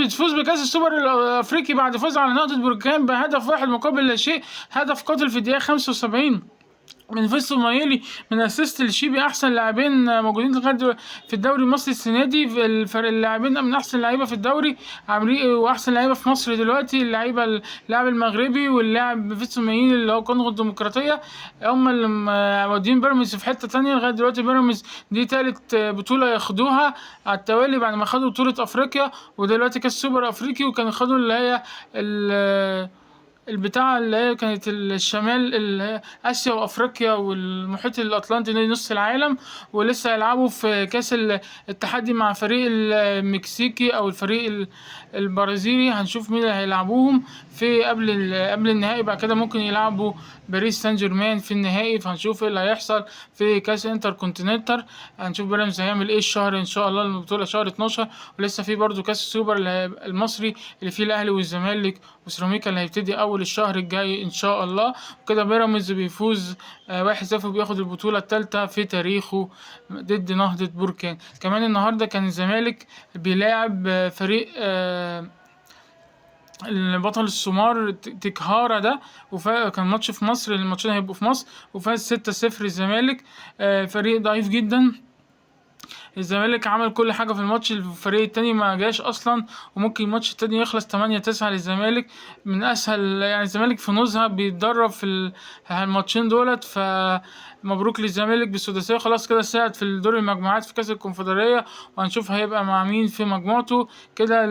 بتفوز بكاس السوبر الافريقي بعد فوز على نهضة بركان بهدف واحد مقابل لا شيء، هدف قاتل في الدقيقة 75 من فيصل مايلي من assist الشيبي، احسن لاعبين موجودين لغاية في الدوري المصري السنة دي، في الفرق اللاعبين من احسن لعيبة في الدوري عاملين واحسن لعيبة في مصر دلوقتي، اللعيبة اللاعب المغربي واللاعب فيصل مايلي اللي هو كونغو الديمقراطية، هم اللي مودين بيراميدز في حتة تانية لغاية دلوقتي. بيراميدز دي تالت بطوله ياخدوها على التوالي بعد ما خدوا بطوله افريقيا، ودلوقتي كاس سوبر افريقي، وكانوا خدوا اللي هي البتاعة اللي هي كانت الشمال اللي هي آسيا وأفريقيا والمحيط الأطلنطي نص العالم، ولسه هيلعبوا في كأس التحدي مع فريق المكسيكي أو الفريق البرازيلي، هنشوف مين اللي هيلعبوهم في قبل النهائي، بعد كده ممكن يلعبوا باريس سان جيرمان في النهائي، فهنشوف ايه اللي هيحصل في كاس انتر كونتيننتال، هنشوف بيراميدز هيعمل ايه الشهر ان شاء الله البطولة شهر 12، ولسه في برضو كاس السوبر المصري اللي فيه الاهلي والزمالك وسيراميكا اللي هيبتدي اول الشهر الجاي ان شاء الله. وكده بيراميدز بيفوز 1-0 وبياخد البطولة الثالثة في تاريخه ضد نهضة بركان. كمان النهارده كان الزمالك بيلاعب فريق البطل السمار تكهارة ده، وكان ماتش في مصر، الماتشين هيبقوا في مصر، وفاز 6-0 الزمالك، فريق ضعيف جدا. الزمالك عمل كل حاجة في الماتش، الفريق التاني ما جاش أصلا، وممكن الماتش التاني يخلص 8-9 للزمالك، من أسهل يعني الزمالك في نزهة بيتدرب في الماتشين دولت. فمبروك للزمالك بالسداسية، خلاص كده ساعد في دور المجموعات في كأس الكونفدرالية، وهنشوف هيبقى مع مين في مجموعته. كده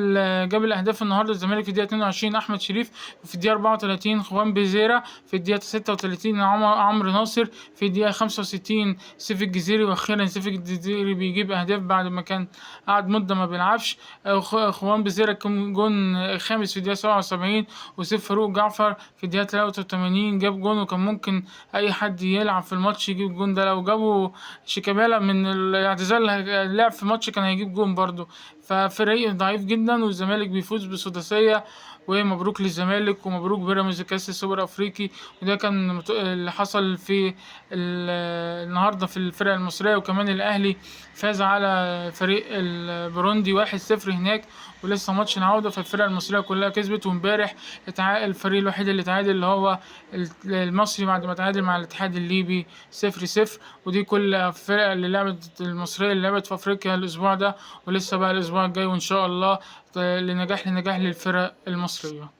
جاب الأهداف النهاردة الزمالك في الدقيقة 22 أحمد شريف، وفي الدقيقة 34 خوان بيزيرا، في الدقيقة 36 عمرو ناصر، في الدقيقة 65 سيف الجزيري، وأخيرا سيف الجزيري بيجيب أهداف بعد ما كان قعد مدة ما بيلعبش. خوان بيزيرا كان جون خامس في الدقيقة 77، وسيف فاروق جعفر في الدقيقة 83 جاب جون، وكان ممكن أي حد يلعب في الماتش يجيب جون ده، لو جابوا شيكابالا من الاعتزال اللعب في الماتش كان هيجيب جون برضو. ففريق ضعيف جدا، والزمالك بيفوز بسداسية، ومبروك للزمالك ومبروك بيراميدز كاس السوبر افريقي. وده كان اللي حصل في النهارده في الفرق المصرية. وكمان الاهلي فاز على فريق البروندي 1-0 هناك، ولسه ماتش العودة، فالفرق المصرية كلها كسبت. وامبارح الفريق الوحيد اللي تعادل اللي هو المصري بعد ما تعادل مع الاتحاد الليبي 0-0. ودي كل الفرق اللي لعبت المصرية اللي لعبت في افريقيا الاسبوع ده، ولسه بقى الاسبوع الجاي، وان شاء الله لنجاح لنجاح للفرق المصرية.